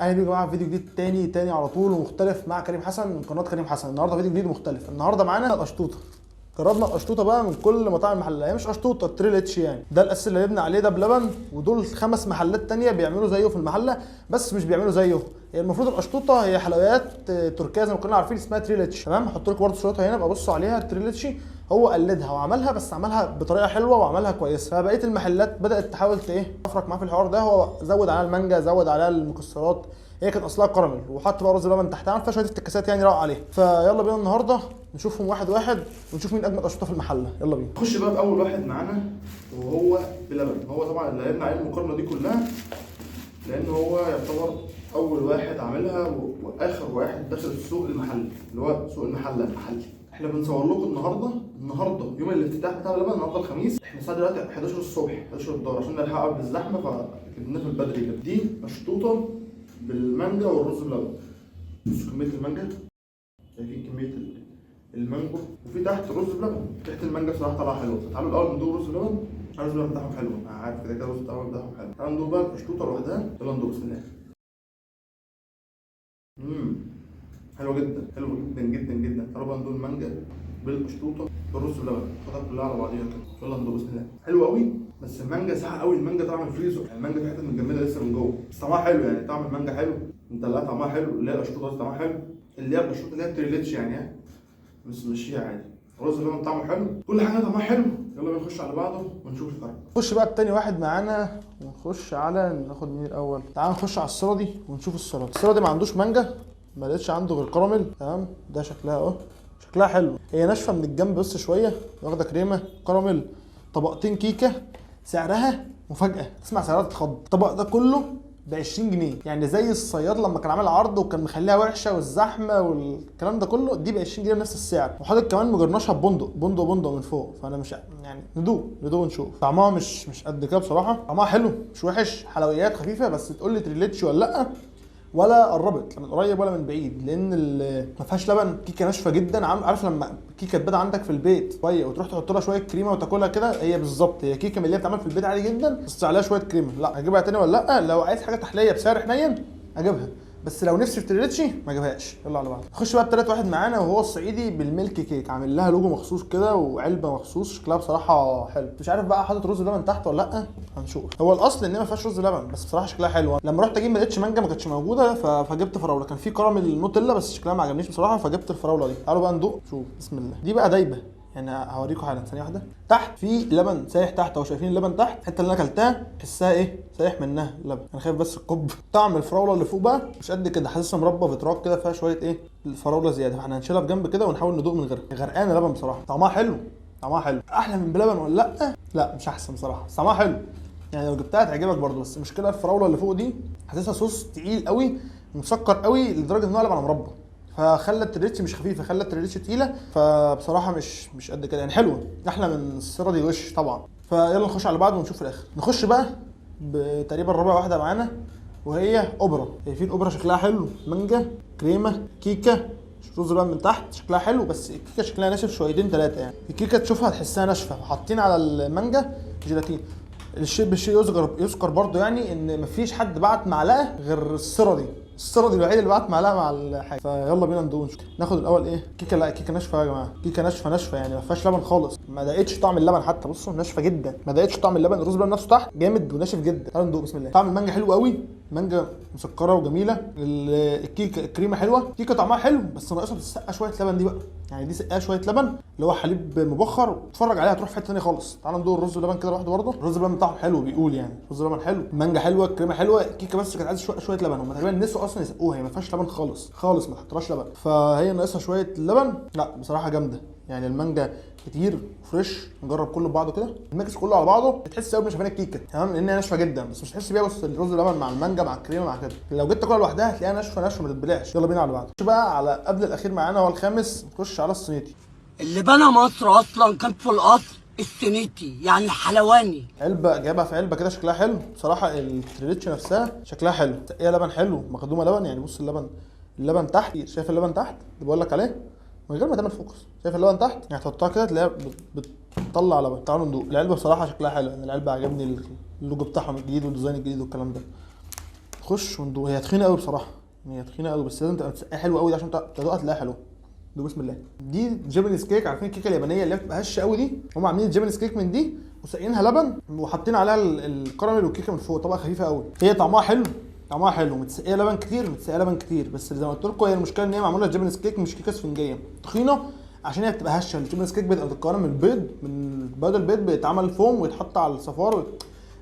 اهلا بيكم يا جماعة في فيديو جديد تاني تاني على طول ومختلف مع كريم حسن من قناة كريم حسن. النهارده فيديو جديد مختلف، النهارده معانا القشطوطه. جربنا القشطوطه بقى من كل مطاعم المحلة، هي مش قشطوطه تريليتش يعني، ده الاساس اللي جبنا عليه ده بلبن، ودول 5 محلات تانية بيعملوا زيه في المحلة بس مش بيعملوا زيه. هي المفروض القشطوطه هي حلويات تركيه زي ما كلنا عارفين اسمها تريليتش، تمام؟ هحط لكم برضه صورتها هنا بقى بصوا عليها. التريليتشي هو قلدها وعملها، بس عملها بطريقة حلوة وعملها كويسة، فبقيه المحلات بدات تحاول ايه تفرق معاه في الحوار ده. هو زود عليها المانجا، زود عليها المكسرات، هي كانت اصلها كراميل، وحط بقى رز لبن تحتها، عمل فيها شوية افتكاسات يعني روق عليها. فيلا بينا النهارده نشوفهم واحد واحد ونشوف مين اجمد قشطه في المحلة. يلا بينا نخش بقى باول واحد معانا وهو بلبن. هو طبعا اللي هيبني عليه المقارنة دي كلها، لان هو يعتبر اول واحد عاملها واخر واحد دخل السوق المحلي اللي هو سوق المحلة المحلي. احنا بنصور لكم النهارده يوم الافتتاح بتاع بلبن، النهارده الخميس، احنا الساعة دلوقتي 11 الصبح، 11 الظهر، عشان نلحق قبل الزحمة فجبناه في البدري كده. دي قشطوطه بالمانجا والرز بلبن. بصوا كمية المانجا، شايفين كمية المانجو، وفي تحت رز بلبن. تحت المانجا بصراحة طالعه حلوة. تعالوا الاول ندوق رز بلبن. الرز بلبن بتاعهم حلو، انا عارف كده كده الرز بتاعهم حلو. تعالوا ندوق بقى القشطوطه لوحدها، يلا ندوق بسم الله. حلوة جدا، حلوة جدا جدا جدا. تعالوا بقى ندوق المانجا بالقشطوطه بالرز بلبن، خدها كلها على بعضيها كده. يلا ندوق بسم الله. حلو قوي، بس المانجا ساقعه قوي، المانجا طالعه من الفريزر، يعني المانجا في حتة متجمده لسه من جوه، بس طعمها حلو يعني، طعم المانجا حلو، انت لا طعمها حلو، اللي هي القشطوطه طعمها حلو، اللي هي القشطوطه اللي هي التريليتش يعني، ها بس مشيها عادي. رز اللبن طعمه حلو، كل حاجة طعمها حلو. يلا بينا نخش على بعضه ونشوف الفرق. نخش بقى بتاني واحد معانا ونخش على ناخد مين الاول؟ تعال نخش على السردي ونشوف السردي. السردي ما عندوش مانجا، ما لقيتش عنده غير كراميل، تمام؟ ده شكلها اهو، شكلها حلو، هي ناشفة من الجنب بس شوية، واخده كريمة كراميل، طبقتين كيكة. سعرها مفاجاة، تسمع سعرها تتخض. الطبق ده كله ب 20 جنيه، يعني زي الصياد لما كان عامل عرض وكان مخليها وحشة والزحمه والكلام ده كله، دي ب 20 جنيه بنفس السعر. وحاطط كمان مجرناشها ببندق، بندق بندق من فوق. فانا مش يعني ندوق ونشوف. طعمها مش قد كده بصراحة، طعمها حلو مش وحش، حلويات خفيفة، بس تقول لي تريليتش ولا لا، ولا قربت لا من قريب ولا من بعيد، لان ما فيهاش لبن، كيكة ناشفة جدا. عارف لما كيكة تبات عندك في البيت شوية وتروح تحط لها شوية كريمة وتاكلها كده، هي بالظبط هي كيكة من اللي هي بتتعمل في البيت عادي جدا، بس عليها شوية كريمة. لا هجيبها تاني ولا لا؟ لو عايز حاجة تحلية بسعر حنين اجيبها، بس لو نفسي في تريليتشي ما اجيبهاش. يلا على بعض. نخش بقى بتالت واحد معانا وهو الصعيدي بال milk cake، عامل لها لوجو مخصوص كده وعلبة مخصوص، شكلها بصراحة حلو. مش عارف بقى حاطط رز لبن تحت ولا لا، هنشوف. هو الاصل ان ما فيهاش رز لبن، بس بصراحة شكلها حلو. لما رحت اجيب ما لقيتش مانجا، ما كانتش موجودة، فجبت فراوله. كان في كراميل نوتيلا بس شكلها ما عجبنيش بصراحة، فجبت الفراوله دي. تعالوا بقى ندوق شوف بسم الله. دي بقى دايبه يعني، هوريكم حالا ثانية واحدة. تحت في لبن سايح تحت اهو، شايفين اللبن تحت؟ الحتة اللي انا اكلتها تحسها ايه سايح منها لبن. انا خايف بس الكوب. طعم الفراوله اللي فوق بقى مش قد كده، حاسسها مربى في تراب كده، فيها شوية ايه الفراوله زيادة، فاحنا هنشيلها بجنب كده ونحاول ندوق من غيرها. غرقانة لبن بصراحة. طعمها حلو، طعمها حلو. احلى من بلبن ولا لا؟ لا مش احسن بصراحة، بس طعمها حلو يعني، لو جبتها تعجبك برضو. بس المشكلة الفراوله اللي فوق دي حاسسها صوص تقيل قوي، مسكر قوي لدرجة ان هو قلب على مربى، فخلى التريليتش مش خفيفة، خلى التريليتش تقيلة، فبصراحة مش قد كده يعني. حلوة احلى من السيرة دي وش طبعا. فيلا نخش على بعض ونشوف في الاخر. نخش بقى بتقريبا رابع واحدة معانا وهي اوبرا. شايفين اوبرا شكلها حلو، مانجا كريمة كيكة رز بقى من تحت، شكلها حلو، بس الكيكه شكلها ناشف شويتين ثلاثة يعني. الكيكه تشوفها تحسها ناشفة، وحاطين على المانجا جيلاتين. الشيء بالشيء يذكر برضو يعني ان مفيش حد بعت معلقه غير السيرة دي، السيرة دي الوحيدة اللي بعت معلقه مع الحاجة. فيلا بينا ندوق ونشوف. ناخد الاول ايه كيكة. لا كيكة ناشفة يا جماعة، كيكة ناشفة ناشفة يعني، ما فيهاش لبن خالص، ما دقتش طعم اللبن حتى. بصوا ناشفة جدا، ما دقتش طعم اللبن. الرز بلبن نفسه تحت جامد وناشف جدا. تعالوا ندوق بسم الله. طعم المانجا حلو قوي، مانجا مسكره وجميلة. الكيكه الكريمة حلوة، الكيكه طعمها حلو، بس ناقصها تتسقى شوية لبن. دي بقى يعني دي سقاها شوية لبن اللي هو حليب مبخر، اتفرج عليها هتروح في حتة ثانية خالص. تعالوا ندوق الرز بلبن كده لوحده برضه. الرز بلبن بتاعهم حلو بيقول يعني، رز بلبن حلو، المانجا حلوة، الكريمة حلوة، الكيكه بس كانت عايزه شوية لبن. هم تقريبا نسوا اصلا يسقوها، هي ما فيهاش لبن خالص خالص، ما حطولهاش لبن، فهي ناقصها شوية لبن. لا بصراحة جامدة يعني، المانجا كتير fresh. نجرب كله ببعضه كده، ال mix كله على بعضه. بتحس قوي مش شايفين الكيكه تمام، لان هي ناشفة جدا، بس مش هتحس بيها. بس الرز اللبن مع المانجا مع الكريمة مع كده، لو جيت تاكلها لوحدها هتلاقيها ناشفة ناشفة ما تتبلعش. يلا بينا على بعض. نخش بقى على قبل الاخير معانا هو الخامس، نخش على الصينيتي. اللي بنى مصر اصلا كان في الاصل السنيتي، يعني الحلواني. علبة جايبها في علبة كده شكلها حلو بصراحة. التريليتش نفسها شكلها حلو، هي لبن حلو، مخدومة لبن يعني. بص اللبن تحت، شايف اللبن تحت اللي بقول لك عليه من غير ما تعمل focus، شايف اللبن تحت يعني، تحطها كده تلاقيها بتطلع لبن. تعالوا ندوق العلبة، بصراحة شكلها حلو يعني، العلبة عجبني اللوجو بتاعهم الجديد وال design الجديد والكلام ده. نخش وندوق. هي تخينة قوي بصراحة، هي تخينة قوي، بس لازم تبقى متسقيه حلوة قوي عشان تدوقها تلاقيها حلوة. دوق بسم الله. دي Japanese cake، عارفين الكيكه اليابانية اللي بتبقى هشه قوي دي؟ هم عاملين ال Japanese cake من دي وساقينها لبن وحاطين عليها الكراميل والكيكه من فوق، طبقه خفيفة قوي. هي طعمها حلو، طعمها حلو، متسقيه لبن كتير، متسقيه لبن كتير، بس زي ما قلت لكم هي المشكلة ان هي معمولة Japanese cake مش كيكة اسفنجيه، تخينة عشان هي بتبقى هشه. ال Japanese cake بتبقى بتتكون من البيض، من بيض البيض بيتعمل فوم ويتحط على الصفار،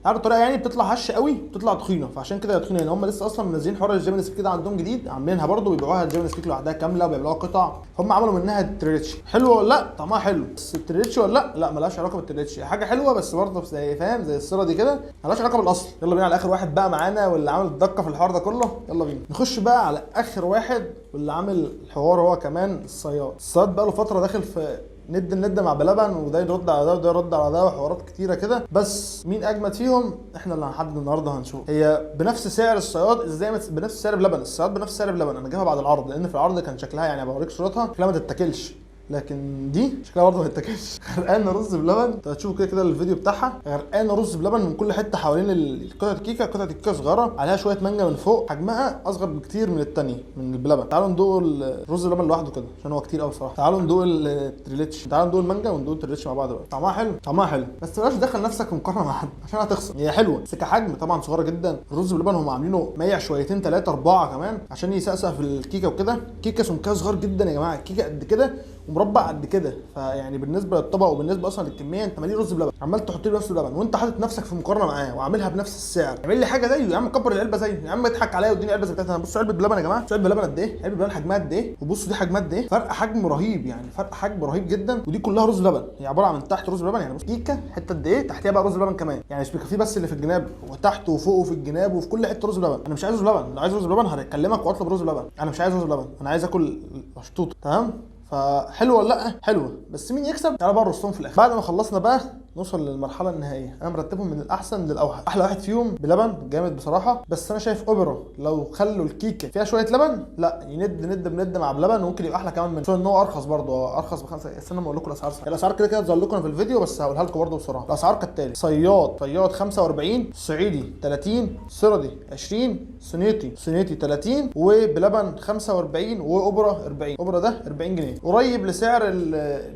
عارف الطريقة يعني، بتطلع هشه قوي، بتطلع تخينة، فعشان كده هي تخينة. يعني هم لسه اصلا منزلين حوار ال Japanese cake ده عندهم جديد، عاملينها برده بيبيعوها ال Japanese cake لوحدها كاملة وبيعملوها قطع، هم عملوا منها التريليتشي. حلوة ولا لا؟ طعمها حلو، بس التريليتشي ولا لا؟ لا ملهاش علاقة بالتريليتشي، حاجة حلوة بس برده زي فاهم زي الصورة دي كده، ملهاش علاقة بالاصل. يلا بينا على اخر واحد بقى معانا واللي عامل الدقة في الحوار ده كله. يلا بينا نخش بقى على اخر واحد واللي عامل الحوار هو كمان الصياد. الصياد بقى له فترة داخل في ند الند مع بلبن، وده يرد على ده وده يرد على ده وحوارات كتيرة كده، بس مين اجمد فيهم احنا اللي هنحدد النهارده. هنشوف. هي بنفس سعر الصياد ازاي؟ بنفس سعر بلبن، الصياد بنفس سعر بلبن. انا جايبها بعد العرض لان في العرض كان شكلها يعني بوريك صورتها شكلها ما تتاكلش، لكن دي شكلها برضه ما تتاكلش. غرقانة رز بلبن، انتوا هتشوفوا كده كده الفيديو بتاعها، غرقانة رز بلبن من كل حتة حوالين قطعه الكيكه. قطعه الكيكه صغيرة عليها شوية مانجا من فوق، حجمها اصغر بكتير من الثانية من البلبن. تعالوا ندوق الرز بلبن لوحده كده عشان هو كتير قوي بصراحة. تعالوا ندوق التريليتش، تعالوا ندوق المانجا وندوق التريليتش مع بعض بقى. طعمها حلو، طعمها حلو، بس بلاش تدخل نفسك في مقارنة مع حد عشان هتخسر. هي حلوة بس كحجم طبعا صغيرة جدا. الرز بلبن هم عاملينه ميع شويتين 3 4 كمان عشان يسقسق في الكيكه وكده. كيكة سمكها صغير جدا يا جماعة، الكيكه قد كده ومربع قد كده، فيعني بالنسبة للطبق وبالنسبة اصلا للكميه انت مالي رز بلبن، عمال تحط لي رز بلبن وانت حاطط نفسك في مقارنة معاه وعاملها بنفس السعر. اعمل لي حاجة زيه يا عم، كبر العلبة زيه يا عم، اضحك عليا واديني علبة زي بتاعتي. بصوا علبة بلبن يا جماعة، بصوا علبة بلبن قد ايه، علبة بلبن حجمها قد ايه، وبصوا دي حجمها قد ايه، فرق حجم رهيب يعني، فرق حجم رهيب جدا. ودي كلها رز بلبن، هي عبارة عن من تحت رز بلبن يعني، بص كيكة حتة قد ايه، تحتيها بقى رز بلبن كمان، يعني مش بيكفيه بس اللي في الجناب، وتحت وفوق وفي الجناب وفي كل حتة رز بلبن. انا مش عايز رز بلبن، لو عايز رز بلبن هكلمك واطلب رز بلبن، انا مش عايز رز بلبن، انا عايز اكل اشطوطه. تمام، فحلوه ولا لا؟ حلوة، بس مين يكسب؟ تعالى بقى نرصهم في الاخر. بعد ما خلصنا بقى نوصل للمرحلة النهائية. انا مرتبهم من الاحسن للاوحش. احلى واحد فيهم بلبن جامد بصراحة، بس انا شايف اوبرا لو خلوا الكيكه فيها شوية لبن لا يند ند بند مع بلبن، وممكن يبقى احلى كمان منه، خصوصا ان هو ارخص برضه، هو ارخص ب5. استنى ما اقول لكم الاسعار صح. الاسعار كده كده هتظهر لكم في الفيديو، بس هقولها لكم برضه بسرعة. الاسعار كالتالي: صياد 45، صعيدي 30، سردي 20، صينيتي 30، وبلبن 45، واوبرا 40. اوبرا ده 40 جنيه، قريب لسعر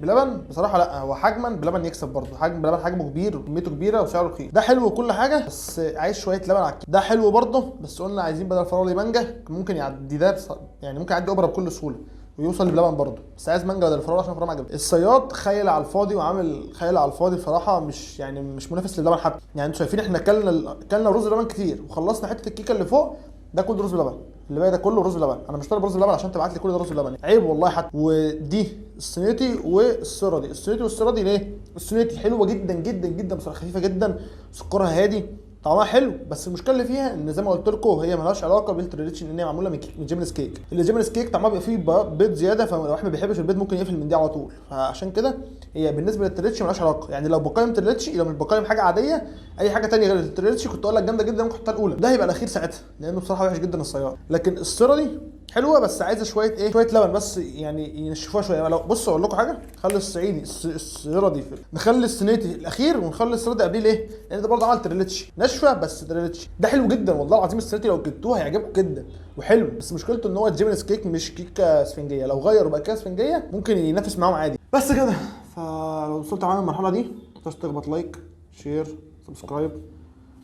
بلبن بصراحة. لا هو حجما بلبن يكسب برضه، حجم بلبن حجمه كبير وكميته كبيرة وسعره رخيص. ده حلو وكل حاجة، بس عايز شوية لبن على الكيك. ده حلو برضه، بس قلنا عايزين بدل فراوله مانجا، ممكن يعدي ده يعني ممكن يعدي اوبرا بكل سهولة ويوصل لبلبن برضه، بس عايز مانجا بدل الفراوله عشان الفراوله ما عجبتني. الصياد خيل على الفاضي وعامل خيل على الفاضي بصراحة، مش يعني مش منافس للبلبن حتى. يعني انتوا شايفين احنا كلنا رز بلبن كتير وخلصنا حتة الكيكه اللي فوق، ده كله رز بلبن، اللي باقي ده كله رز بلبن. انا مش طالب رز بلبن عشان تبعت لي كل ده رز بلبن، عيب والله حتى. ودي الصينيتي والسردي، الصينيتي والسردي ليه؟ الصينيتي حلوة جدا جدا جدا بصراحة، خفيفة جدا، سكرها هادي، طعمها حلو، بس المشكلة اللي فيها ان زي ما قلت لكم هي مالهاش علاقة بالتريليتش، ان هي معمولة من Japanese cake. ال Japanese cake طعمها بيبقى فيه بيض زيادة، فلو واحد ما بيحبش البيض ممكن يقفل من دي على طول. فعشان كده هي بالنسبة للتريليتش مالهاش علاقة. يعني لو بقيم تريليتش، لو مش بقيم حاجة عادية اي حاجة ثانية غير التريليتش كنت اقول لك جامدة جدا، ممكن احطها الاولى، ده هيبقى الاخير ساعتها لانه بصراحة وحش جدا الصياد. لكن السردي حلوة، بس عايزه شوية ايه، شوية لبن بس يعني ينشفوها شوية. لو بصوا اقول لكم حاجة، خلي الصعيدي السردي نخلي الصينيتي الاخير ونخلي السردي قبليه. ليه؟ لان ده برضه عمل تريليتش ناشفة، بس تريليتش ده حلو جدا والله العظيم. الصينيتي لو جبتوه هيعجبكم جدا وحلو، بس مشكلته ان هو Japanese cake مش كيكة اسفنجيه. لو غيروا بقى كيكة اسفنجيه ممكن ينافس معاهم عادي. بس كده، فلو وصلت معانا المرحلة دي ما تنساش تخبط like، share، subscribe،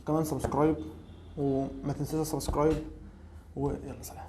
كمان subscribe، وما تنساش ال subscribe، ويلا سلام.